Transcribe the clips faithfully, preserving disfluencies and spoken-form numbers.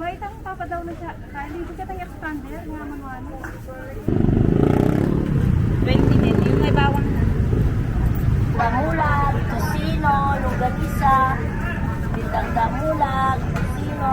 Ay, itang papadaw na siya. Kaya hindi siya tayong expander, nga manuano. Twenty din. Yung may bawang na. Damulag, tocino, longganisa, bintang damulag, tocino.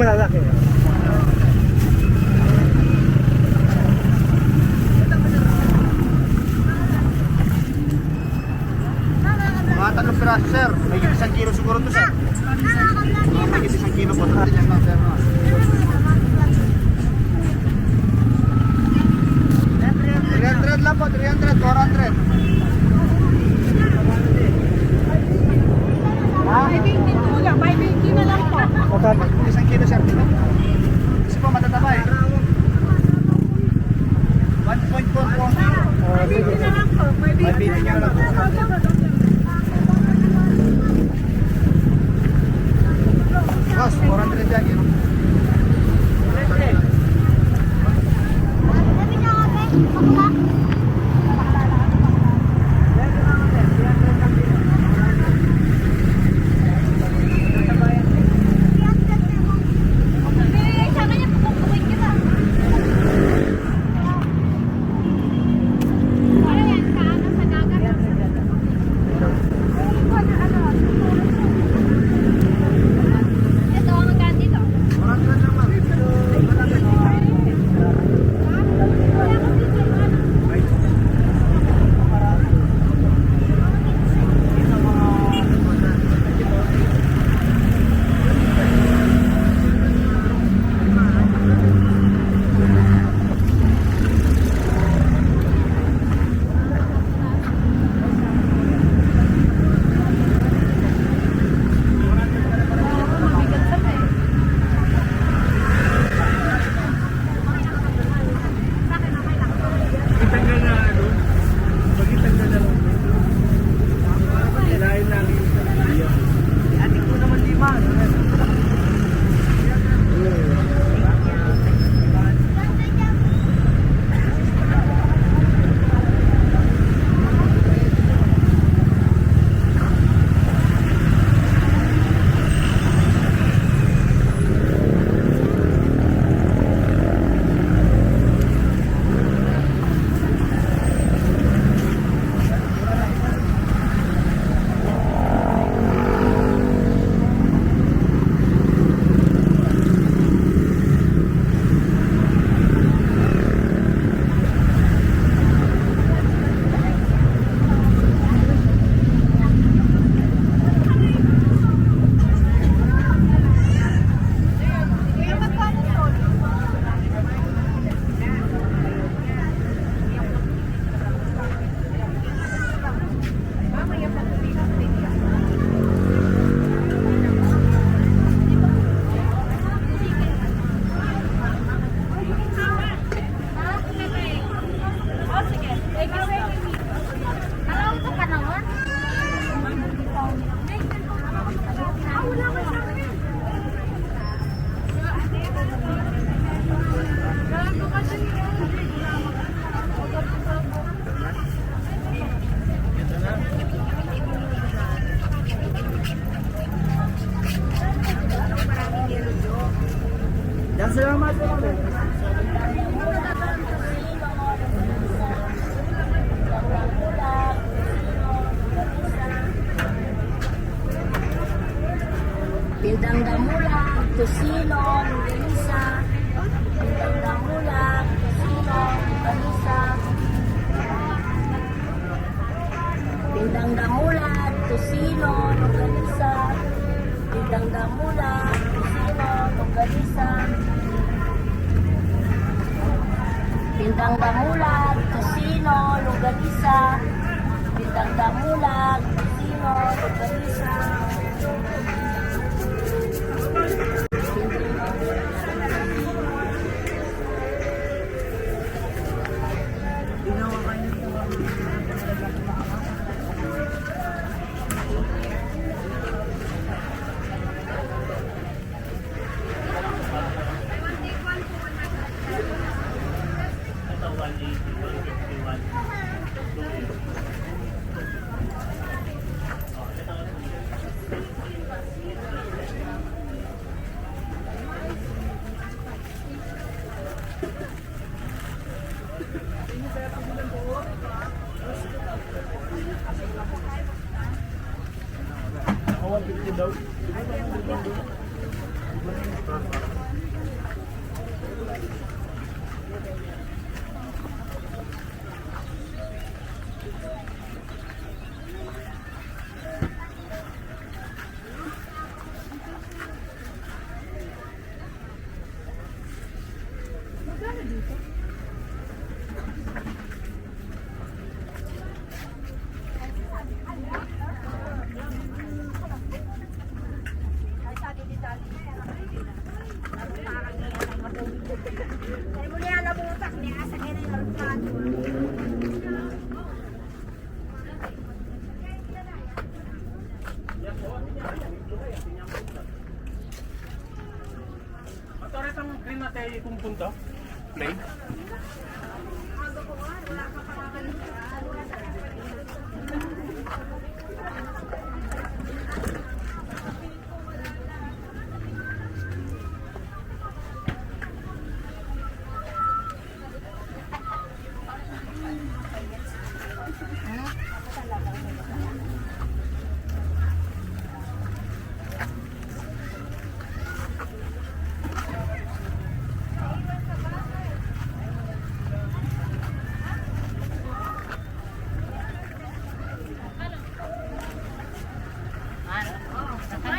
Lalaki. Mga tatlong piraso, sir. May isang kilo siguro to, sir. Mga may isang kilo po. Ito yan lang, sir, no? Three hundred lang po, three hundred, four hundred. Ha? Five eighty-two lang, five eighty na lang po. Magkano? Isang kilo, sir. Kasi po, matataba eh. One point four po. Ah, sige. Five eighty na lang po, five eighty na lang po. Boss, four hundred yan, yun. Itanggal na, ano? Pag itanggal na lang. Kailangan lang yung... Ating ko naman lima. Pindang damulag, tusino, longganisa. Pindang damulag, tusino, longganisa. Pindang damulag, tusino, longganisa. Pindang damulag, tusino, longganisa. Pindang damulag, tusino, longganisa. Pindang damulag, tusino, longganisa. Naka one fifty daw. Ang green na tayo kung punta. Play.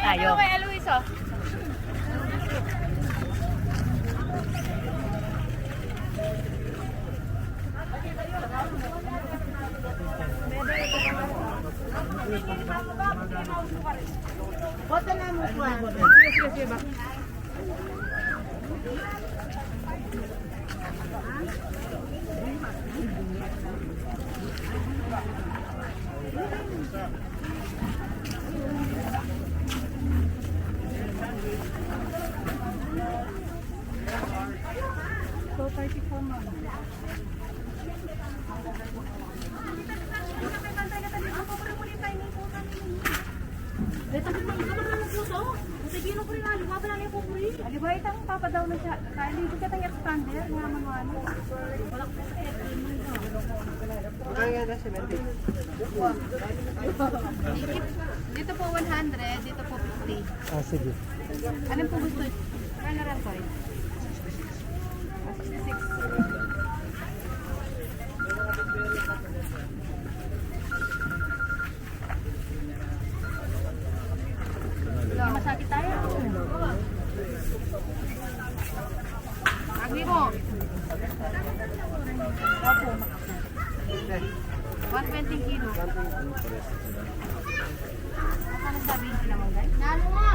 Tayo. Kay Aloyso. Bote na mo, Juan. Sige, sige, sige, ba? Two thirty-four, ma'am. Dito, dito, dito, dito, dito, dito. Kasi gino ko rin, ah, lumaban na yung kukuri. Di ba, itang papadaw na siya. Kaya hindi ko kitang expander, nga ano, ano. Kaya na si Mandy. Dito po one hundred, dito po fifty. Ah, sige. Ano po gusto? Ano lang po? Ah, sixty-six. Masakit tayo. Agri mo. Opo. One twenty kilo. Ano sabi naman, guys? Nano nga?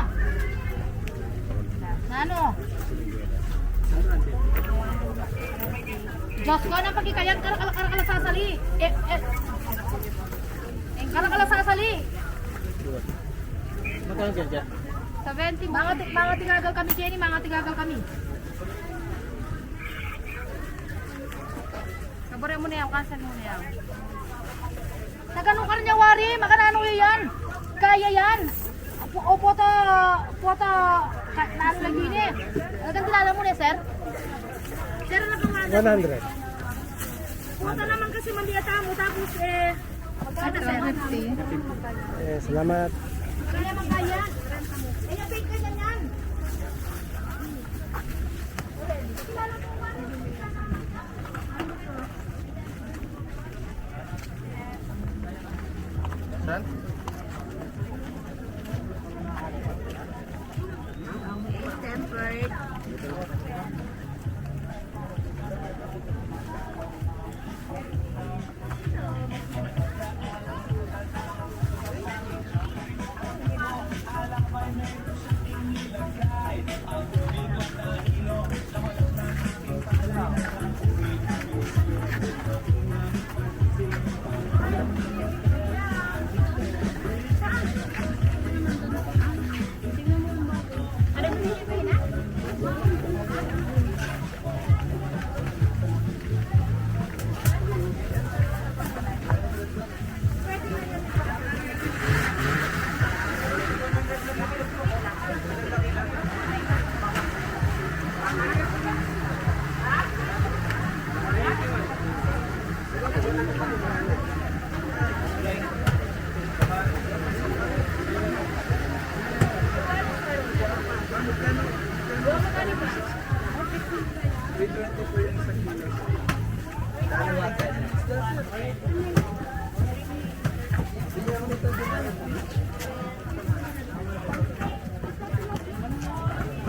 Nano? Diyos ko, anong pagkikayang karakal sasali? Eh, eh. Karakal sasali. Magkano dyan, dyan? Seventy. Mga ti-, mga tigagal kami, Jenny, mga tigagal kami. Kabure mo na yan, cancel mo na yan. Nagano ka rin niya, wari? Makanano yan? Kaya yan? Opo, opo, ta, opo, ta, ka-, nano lagi ni? Talagang kilala mo na, sir? Sir, ano pangalan? One hundred. Opo, ta naman kasi mandi ata mo, tapos, eh, magkano, sir? Fifty. Eh, salamat. Kaya magkaya? Kaya fake ka niyan. Saan? Tempered.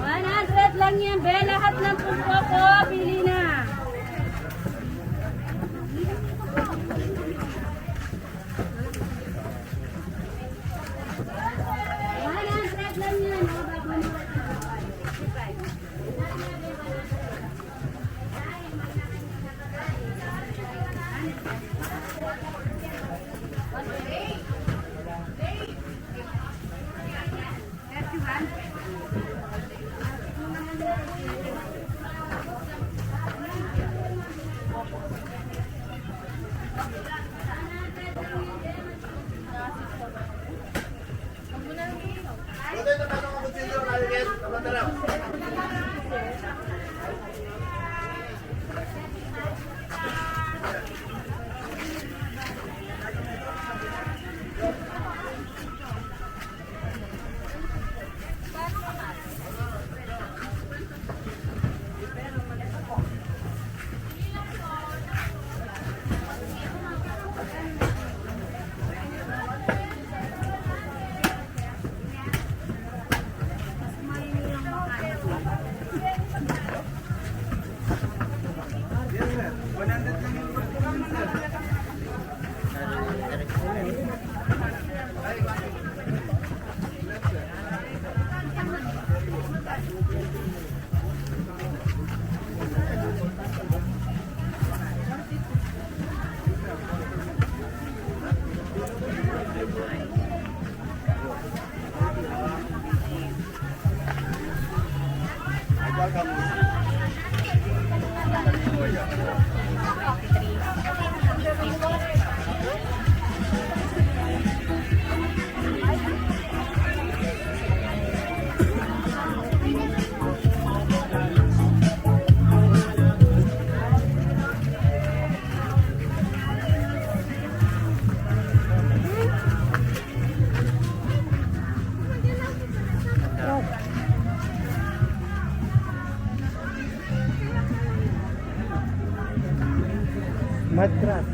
One hundred lang yan, be. Lahat ng pungko ko, bili na. One hundred lang yan, o, bago mo. Matras.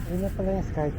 Yun na pala yung Skype.